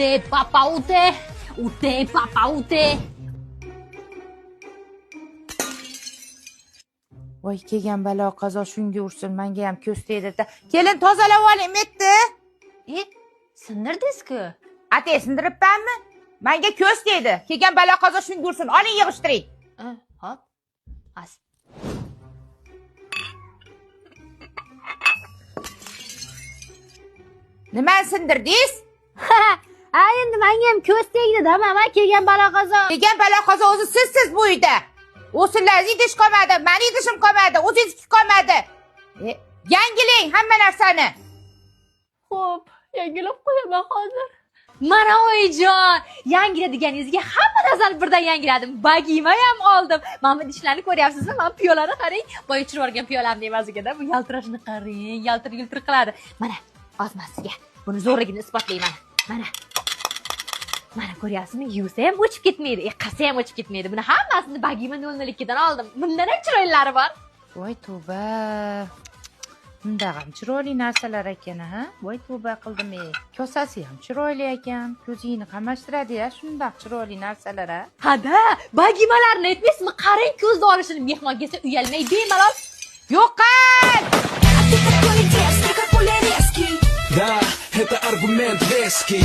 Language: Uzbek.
Papa ute, ute, papa ute. Voy, kelgan balo qazo shunga ursin, manga ham ko'z tegdi. Kelin, tozalab oling etdi. E, sindirdingiz-ku. Atay sindiribmanmi? Manga ko'z tegdi. Kelgan balo qazo shunga ursin. Oling, yig'ishtiring. Hop. As. Nimani sindirdingiz? Ha, endi menga ham ko'z tegdi-da, mama, kelgan balo qazo. Kelgan balo qazo o'zi sizsiz bu uyda. O'sinlarni idish qolmadi, mani idishim qolmadi, o'zingizniki qolmadi. E, yangilang hamma narsani. Xo'p, yangilab qo'yaman hozir. Mana, oyijon, yangilaganingizga hamma narsani birdan yangiladim. Bagima ham oldim. Mana bu idishlarni ko'ryapsizmi? Mana piyolani qarang. Boya tushirib yuborgan piyolamni emasigada bu yaltirashini qarang, yaltir yultir qiladi. Mana, hozir sizga buni zo'rligini isbotlayman. Mana. Mana, ko'ryapsizmi? Yuvsa ham o'chib ketmaydi, qilsa ham o'chib ketmaydi. Buni hammasini Bagima 002 dan oldim. Bundan ham chiroylilari bor. Voy tavba. Bundaq ham chiroyli narsalar ekan, ha? Voy, tavba qildim ey. Kosasi ham chiroyli ekan. Ko'zingni qamashtiradi ya shundaq chiroyli narsalar, a? Hada, bagimalarni aytmaysizmi? Qarang, ko'zni olishini, mehmon kelsa uyalmay bemalol Yo'qol! А ты такой дерзкий, как пуля резкий. Да, это аргумент веский.